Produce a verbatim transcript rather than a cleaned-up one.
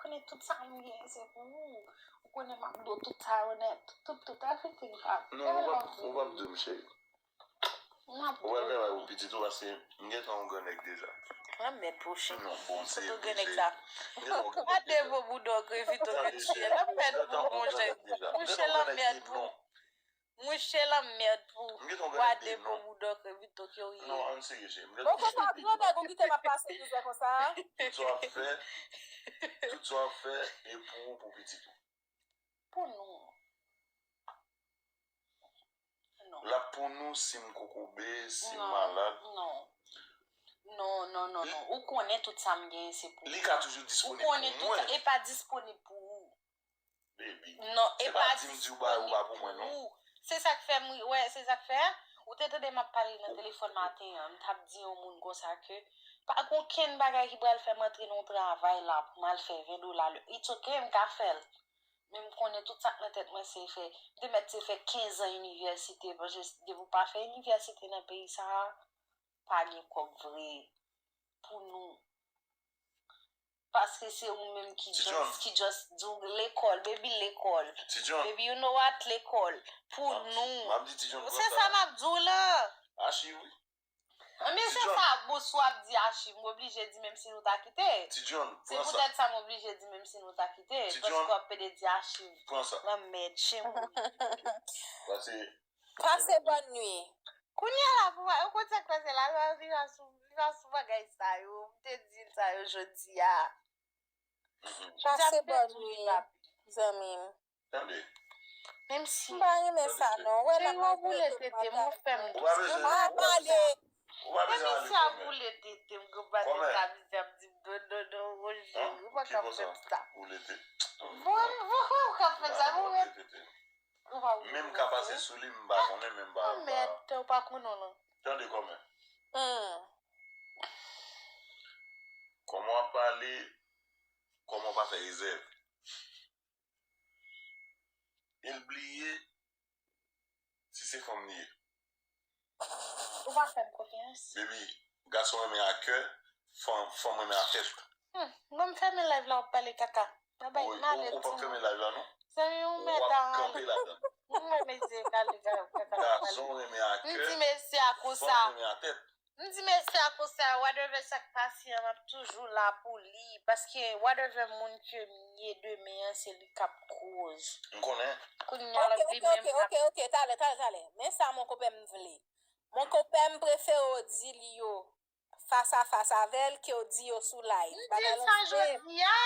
Konnen tout sa m gen, se pou ou. Ou konnen m ap do tout sa yo nèt. Tout, tout, everything, pa. Non, ou p ap, ou p ap do m, cheri. M ap Ou pral travay pou pitit ou, paske m gentan yon gran nèg deja. Lanmèd pou cheri. Non, bon, se Kote w gen nèg sa? M gentan yon gran nèg deja. Gade bon bouda w krevito gen cheri. Lanmèd pou mouche. Mouche lanmèd pou. Mouche lanmèd pou. M gentan yon gran nèg de non. Gade bon bouda w krevito ke w ye. Non, ann serye, cheri. M gentan Bon, konsa, gran nèg ou kite m ap pase mizè konsa? Tout sa w ap fè, tout sa w ap fè, e pou ou, pou pitit ou. Pou nou. Non. L ap pou nou si m kokobe, si m malad. Non. Non, non, non, non. Ou konnen tout sa m genyen se pou ou. Li ka toujou disponib pou mwen. Ou konnen tout sa, e pa disponib pou ou. Baby. Non, e pa disponib pou ou. Se pa di m di w bagay ou pa pou mwen, non. Se sa k fè m, wè, se sa k fè. Ou te tande m ap pale nan telefòn maten an, m t ap di yon moun konsa ke pa gen okenn bagay ki pral fè m antre nan yon travay la pou m al fè ven dola lè. It's ok, m ka fè l. Men m konnen tout sa k nan tèt mwen se fè, m te mèt se fè kenz an inivèsite, paske depi w pa fè inivèsite nan peyi sa a, pa gen kòb vre pou nou. Paske se ou menm ki just, ki just di w lekòl, baby, lekòl. Baby, you know what, lekòl. Pou nou. Se sa m ap di w la. Achiv, wi. Ebyen, se sa, bonswa ap di achiv, m oblije di menm si nou ta kite. Ti John, pran sa. Se poutèt sa m oblije di menm si nou ta kite. Ti John, paske w ap pede di achiv. Pran sa. Lanmèd, chen mouri. Pase. Pase bòn nwi. Kounye a la, pou mwen, ou konn sa k pase la, la, li pa sou, li pa sou bagay sa yo. M te di l sa yo jodi a. Pase bòn nwi, zanmi m. Tande. Menm si. M pa renmen sa non. Wè nan yo boule tete m, ou fè m. Ou pa bezwen. Ou pa bezwen ale kòmè. Ou pa bezwen ale kòmè. Boule tete m, gon pa tèt la mizè ap di m non, non, non, Roger, ou pa ka fè m sa. Boule tete. Bon, bon, ou ka fè sa, ou wè. Ou pa boule tete. Menm ka pase sou li, m pa konnen, menm pa. Mèd, ou pa konnen non. Tande kòmè. Hmm. Kòman w ap pale, kòman w pa fè rezèv. E l bliye si se fanm li ye. Ou pa fè m konfyans. Baby, gason renmen a kè, fanm, fanm renmen a tèt. Hmm, bon, m fèmen live la, w ap pale kaka. Babay, m ale. Ou p ap fèmen live la, non? Zanmi, ou mèt a ale. Ou ap kanpe ladan. M wè mesye pale kaka, kaka. Gason renmen a kè, fanm renmen a tèt. M di mesye a konsa, whatever sa k pase an, m ap toujou la pou li. Paske whatever moun ke m ye demen an, se li k ap koz. M konnen. Kounye a l ap vin menm l ap. Ok, ok, ok, talè, talè, talè. Men sa mon konpè m vle. Mon konpè m prefere w di li yo fas a fas avè l ke w di yo sou live. M di l sa jodi a.